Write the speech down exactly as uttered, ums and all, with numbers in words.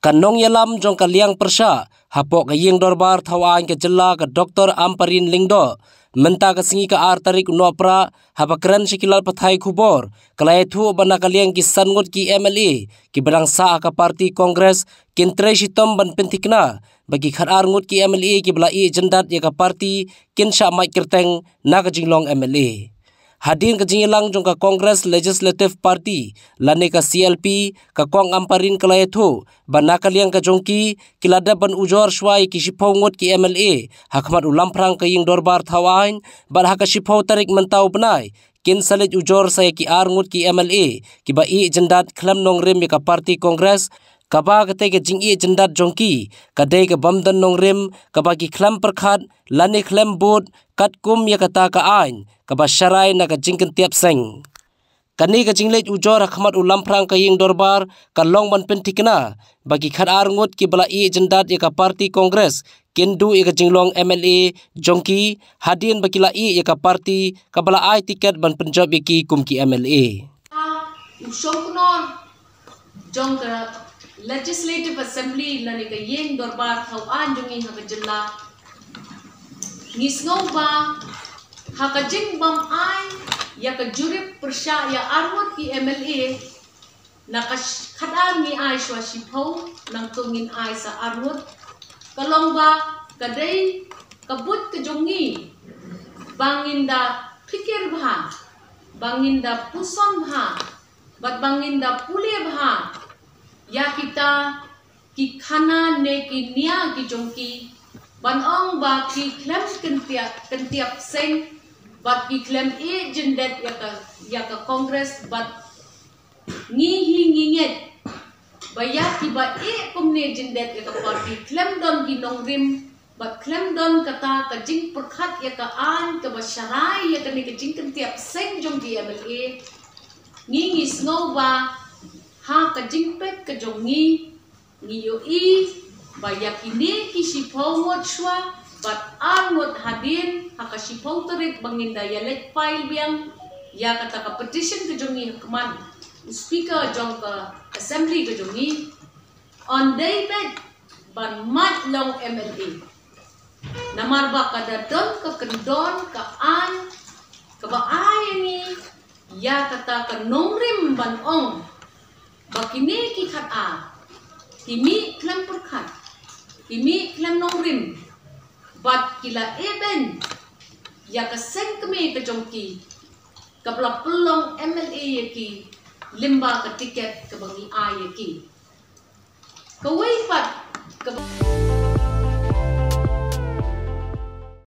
Ka nongïalam jong ka liang pyrshah hapoh ka ïing dorbar thaw aiñ ka jylla, ka Doktor Ampareen Lyngdoh, mynta ka sngi ka ar tarik u Nohprah, haba kren sha ki lad pathai khubor, ka la ïathuh ba na ka liang ki san ngut ki M L A kiba dang sah ha ka party Congress kin trei shitom ban pynthikna ba ki khatar ngut ki M L A kiba la ïeh jyndat ïa ka party kin shah mait kyrteng na ka jinglong M L A. Hadien ka jingïalang jong ka Congress Legislative Party lane ka C L P, ka Kong Ampareen ka la ïathuh ba na ka liang ka jong ki, ki la dep ban ujor shuwa ïa ki shiphew ngut ki M L A ha khmat u lamphrang ka ïing dorbar thaw aiñ, bad ha ka shiphew tarik mynta u bnai kin sa leit ujor sa ïa ki ar ngut ki M L A kiba ïeh jyndat khlem nongrim ïa ka party Congress, kaba katei ka jingïeh jyndat jong ki ka dei ka bym don nongrim, kaba ki khlem pyrkhat lane khlem bud katkum ïa kata ka aiñ kaba sharai na ka jingkyntiap seng. Kane ka jingleit ujor ha khmat u lamphrang ka ïing dorbar ka long ban pynthikna ba ki khatar ngut kiba la ïeh jyndat ïa ka party Congress kin duh ïa ka jinglong M L A jong ki, hadien ba ki la ïeh ïa ka party kaba la ai tiket ban pynjop ïa ki kum ki M L A. U shongknor jong ka Legislative Assembly lane ka ïing dorbar thaw aiñ jong ngi ha ka jylla, ngi sngew ba ha ka jingbym ai ïa ka jurip pyrshah ïa ar ngut ki M L A, na ka sh- khatar ngi ai shuwa shiphew, nangta ngin ai sa ar ngut. Ka long ba ka dei ka buit ka jong ngi ba ngin da phikir bha, ba ngin da puson bha, bad ba ngin da pule bha ïa kita ki khana ne ki nia ki jong ki, ban ong ba ki khlem kyntiap, kyntiap seng bad ki khlem ïeh jyndat ïa ka, ïa ka Congress, bad ngi hi ngi ngeit ba ïa kiba ïeh kumne jyndat ïa ka party khlem don ki nongrim bad khlem don kata ka jingpyrkhat ïa ka aiñ kaba sharai ïa kane ka jingkyntiap seng jong ki M L A. Ngi ngi sngew ba ha ka jingpeit ka jong ngi, ngi ïohi ba ïa kine ki shiphew ngut shuwa bad ar ngut hadien ha ka shiphew tarik ba ngin da ïaleit file biang ïa kata ka petition ka jong ngi ha khmat u Speaker jong ka Assembly ka jong ngi, yn dei beit ban mad long M L A. Namar ba ka da don ka kyndon ka aiñ kaba ai ïa ngi ïa kata ka nongrim ban ong ba kine ki khatar ki mih khlem pyrkhat, ki mih khlem nongrim, bad ki la eben ïa ka seng kmie ka jong ki kaba la pynlong M L A ïa ki lyngba ka tiket kaba ngi ai ïa ki. Kawei pat kaba